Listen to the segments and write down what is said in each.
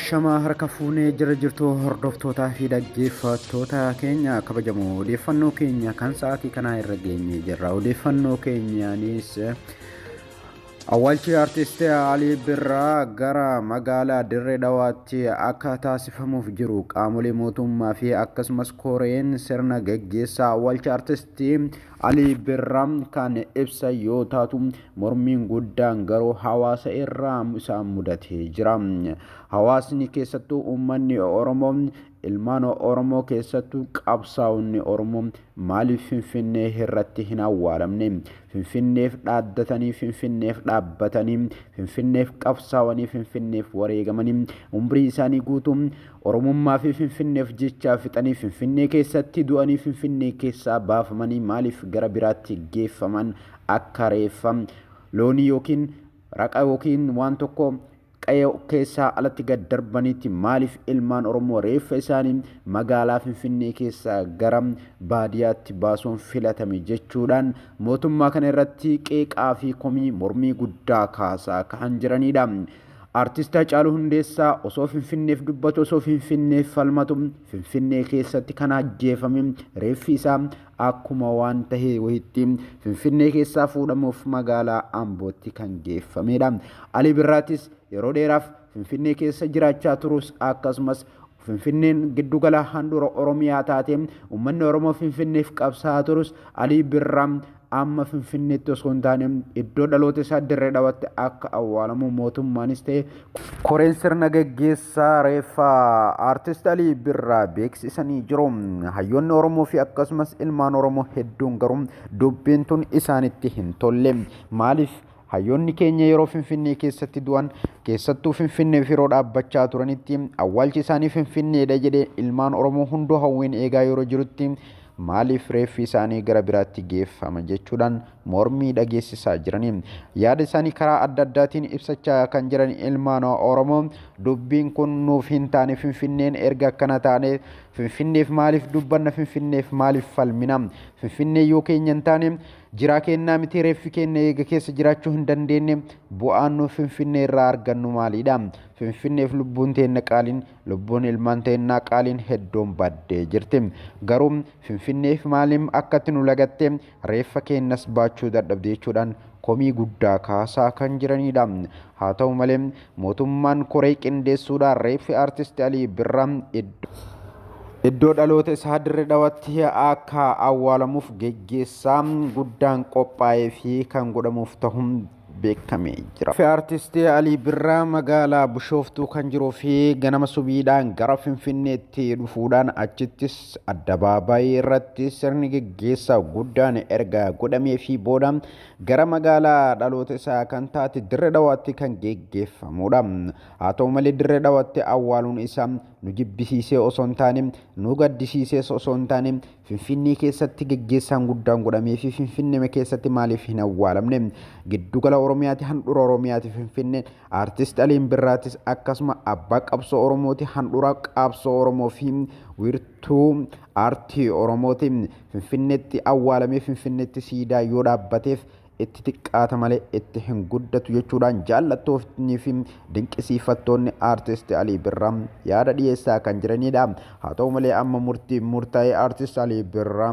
Ashamaa harka fuunee jira jirtu hordoftootaa fi dhaggeeffattoota keenya kabajamoo odeeffannoo keenya kan sa'aatii kanaa irra geenye jirra. Odeeffannoo keenyaanis awwaalchi artist Alii Birraa gara magaalaa Dirree Dhawaatti akka taasifamuuf jiru qaamolee mootummaa fi akkasumas koreen sirna gaggeessaa awwaalcha artist Alii Birraa kan ibsa yoo taatu mormiin guddaan garuu hawaasa irraa isaan mudatee jira. Hawaasni keessattuu uummanni Oromoo ilmaan Oromoo keessattuu qabsaa'onni Oromoo maaliif Finfinnee irratti hin awwaalamne? Finfinneef dhaaddatanii, Finfinneef dhaabbatanii, Finfinneef qabsaa'anii, Finfinneef wareegamanii umrii isaanii guutuu Oromummaa fi Finfinneef jecha fixanii Finfinnee keessatti du'anii Finfinnee keessaa baafamanii maaliif gara biraatti geeffaman akka reeffa loonii yookiin raqa yookiin waan tokko qe'ee keessaa alatti gad darbanitti maaliif ilmaan Oromoo reeffa isaanii magaalaa Finfinnee keessaa gara baadiyyaatti baasuun filatame jechuudhaan mootummaa kana irratti qeeqaa fi komii mormii guddaa kaasaa kan jiranidha. Artist Haacaaluu Hundeessaa osoo Finfinneef dubbatu osoo Finfinneef falmatu Finfinnee keessatti kan ajjeefame reeffi isaa akkuma waan tahee wayitti Finfinnee keessaa fuudhamuuf magaalaa Ambootti kan geeffamedha. Alii Birraatis yeroo dheeraaf Finfinnee keessa jiraachaa turus akkasumas Finfinneen giddugala handhuura Oromiyaa taate uummanni Oromoo Finfinneef qabsaa'aa turus Alii Birraa amma Finfinneetti osoo hin taane iddoo dhaloota isaa Dirree Dhawaatti akka awwaalamu mootummaanis ta'e koreen sirna gaggeessaa reeffa artist Alii Birraa beeksisanii jiru. Hayyoonni Oromoo fi akkasumas ilmaan Oromoo hedduun garuu dubbiin tun isaanitti hin tolle. Maaliif hayyoonni keenya yeroo Finfinnee keessatti du'an keessattuu Finfinneef yeroo dhaabbachaa turanitti awwaalchi isaanii Finfinneedha jedhee ilmaan Oromoo hunduu hawwiin eegaa yeroo jirutti maaliif reeffi isaanii gara biraatti geeffama jechuudhaan mormii dhageessisaa jiranii. Yaada isaanii karaa adda addaatiin ibsachaa kan jiran ilmaan Oromoo dubbiin kun nuuf hin taane Finfinneen erga akkana taane Finfinneef maaliif dubbanna Finfinneef maaliif falmina Finfinnee yoo keenya hin taane jiraa kennaa miti reeffi keenya eega keessa jiraachuu hin dandeenye bu'aan nu Finfinnee irraa argannu maalidha? Finfinneef lubbuun teenna qaaliin lubbuun ilmaan teennaa qaaliin hedduun baddee jirti. Garuu Finfinneef maaliif akkatti nu lagatte reeffa keenyas baachuu dadhabde jechuudhaan komii guddaa kaasaa kan jiranidha. Haa ta'u malee mootummaan koree qindeessuudhaan reeffi artist Alii Birraa iddoo dhaloota isaa Dirree Dhawaatti akka awwaalamuuf geggeessaa guddaan qophaa'ee fi kan godhamuuf ta'uun beekamee jira. Artist Alii Birraa magaalaa Bishooftuu kan jiruu fi ganama subiidhaan gara Finfinneetti dhufuudhaan achittis addabaabaayii irratti sirni geggeessaa guddaan erga godhamee fi booda gara magaalaa dhaloota isaa kan taate Dirree Dhawaatti kan geggeeffamudha. Haa ta'u malee Dirree Dhawaatti awwaaluun isaa nu jibbisiisee osoo hin taane nu gaddisiisees osoo hin taane Finfinnee keessatti geggeessaan guddaan godhamee fi Finfinnee keessatti maaliif hin awwaalamne giddugala Oromiyaati handhuura Oromiyaati Finfinneen artist Aliin Birraatis akkasuma abbaa qabsoo Oromooti handhuura qabsoo Oromoo fi wiirtuu aartii Oromooti Finfinneetti awwaalamee Finfinneetti siidaa yoo dhaabbateef itti xiqqaata malee itti hin guddatu jechuudhaan jaallattoonni fi dinqisiifattoonni artist Alii Birraa yaada dhiyeessaa kan jiranidha. Haa ta'u malee amma murtii murtaa'ee artist Alii Birraa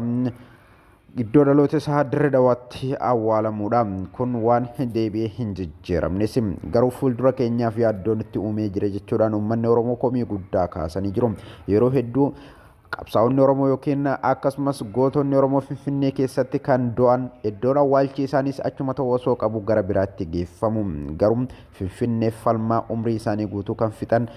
iddoo dhaloota isaa Dirree Dhawaatti awwaalamuudha. Kun waan deebi'ee hin jijjiiramnes garuu fuuldura keenyaaf yaaddoon itti uumee jira jechuudhaan uummanni Oromoo komii guddaa kaasanii jiru. Yeroo hedduu qabsaa'onni Oromoo yookiin akkasumas gootonni Oromoo Finfinnee keessatti kan du'an iddoon awwaalchi isaaniis achuma ta'uu osoo qabu gara biraatti geeffamu. Garuu Finfinneef falmaa umrii isaanii guutuu kan fixan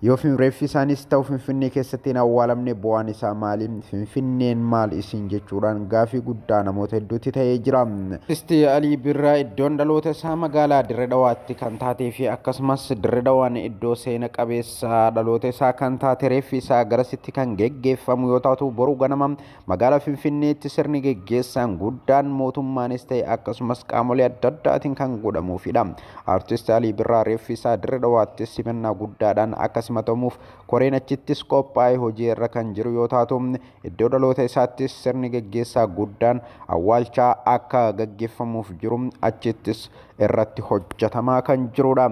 yoo reeffi isaanis ta'u Finfinnee keessatti hin awwaalamne bu'aan isaa maali? Finfinneen maal isin jechuudhaan gaafii guddaa namoota hedduutti ta'ee jira. Artist Alii Birraa iddoon dhaloota isaa magaalaa Dirree Dhawaatti kan taatee fi akkasumas Dirree Dhawaan iddoo seena qabeessa dhaloota isaa kan taate reeffi isaa garasitti kan geggeeffamu yoo taatu boru ganama magaalaa Finfinneetti sirni geggeessaan guddaan mootummaanis ta'e akkasumas qaamolee adda addaatiin kan godhamuufidha. Artist Alii Birraa reeffi isaa Dirree Dhawaatti simannaa guddaadhaan akkasumas simatamuuf koreen achittis qophaa'ee hojii irra kan jiru yoo taatu iddoo dhaloota isaattis sirni geggeessaa guddaan awwaalchaa akka gaggeeffamuuf jiru achittis irratti hojjetamaa kan jirudha.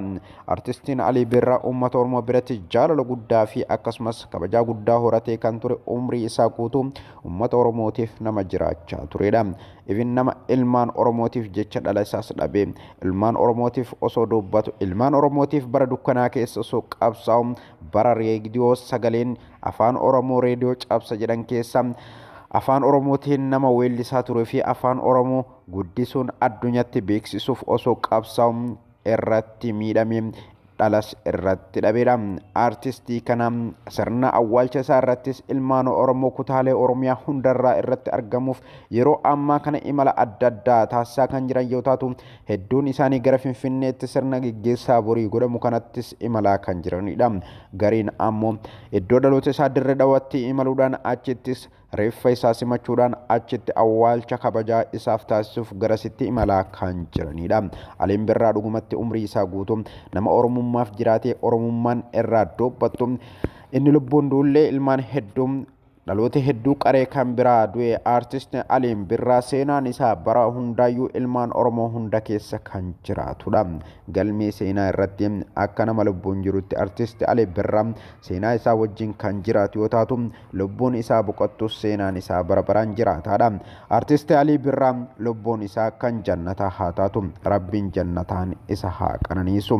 Artistiin Alii Birraa uummata Oromoo biratti jaalala guddaa fi akkasumas kabajaa guddaa horatee kan ture, umrii isaa guutuu uummata Oromootiif nama jiraachaa turedha. Ifin nama ilmaan Oromootiif jecha dhala isaas dhabe, ilmaan Oromootiif osoo dubbatu, ilmaan Oromootiif bara dukkanaa keessa osoo qabsaa'u, bara reediyoo sagaleen afaan Oromoo reediyoo cabsa jedhan keessa afaan Oromootiin nama weellisaa turee fi afaan Oromoo guddisuun addunyaatti beeksisuuf osoo qabsaa'u irratti miidhame, dhalas irratti dhabeedha. Aartistii kana sirna awwaalcha isaa irrattis ilmaan Oromoo kutaalee Oromiyaa hundarraa irratti argamuuf yeroo ammaa kana imala adda addaa taasisaa kan jiran yoo taatu, hedduun isaanii gara Finfinneetti sirna geggeessaa borii godhamu kanattis imalaa kan jiranidha. Gariin ammoo iddoo dhaloota isaa Dirree Dhawaatti imaluudhaan achittis reeffa isaa simachuudhaan achitti awwaalcha kabajaa isaaf taasisuuf garasitti imalaa kan jiranidha. Aliin Birraa dhugumatti umrii isaa guutuu nama Oromummaaf jiraatee, Oromummaan irraa dubbattu, inni lubbuun duullee ilmaan hedduu, dhaloota hedduu qaree kan biraa du'e aartist Aliin Birraa seenaan isaa bara hundaayyuu ilmaan Oromoo hunda keessa kan jiraatudha. Galmee seenaa irratti akka nama lubbuun jirutti artist Alii Birraa seenaa isaa wajjin kan jiraatu yoo taatu, lubbuun isaa boqottus seenaan isaa bara baraan jiraataadha. Artist Alii Birraa lubbuun isaa kan jannataa haa taatu, Rabbiin jannataan isa haa qananiisu.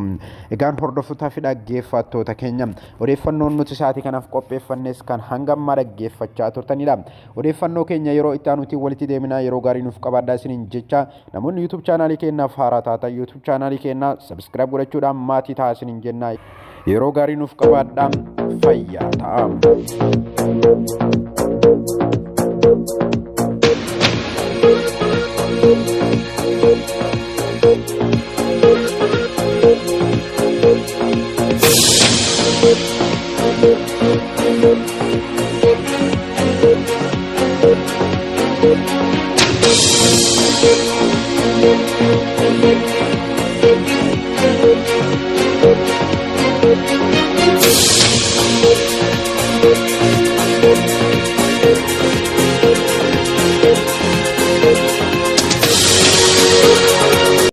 Egaan hordoftoota fi dhaggeeffattoota keenya, odeeffannoon nuti isaatii kanaaf qopheeffannes kan hanga ammaa dhaggeeffachaa turtanidha. Odeeffannoo keenya yeroo itti aanutiin walitti deeminaa, yeroo gaarii nuuf qabaadhaa isiniin jecha, namoonni YouTube chaanaalii keenyaaf haaraa taatan YouTube chaanaalii keenyaa subscribe godhachuudhaan maatii ta'aa isiniin jenna. Yeroo gaarii nuuf qabaadhaa, fayyaa ta'a.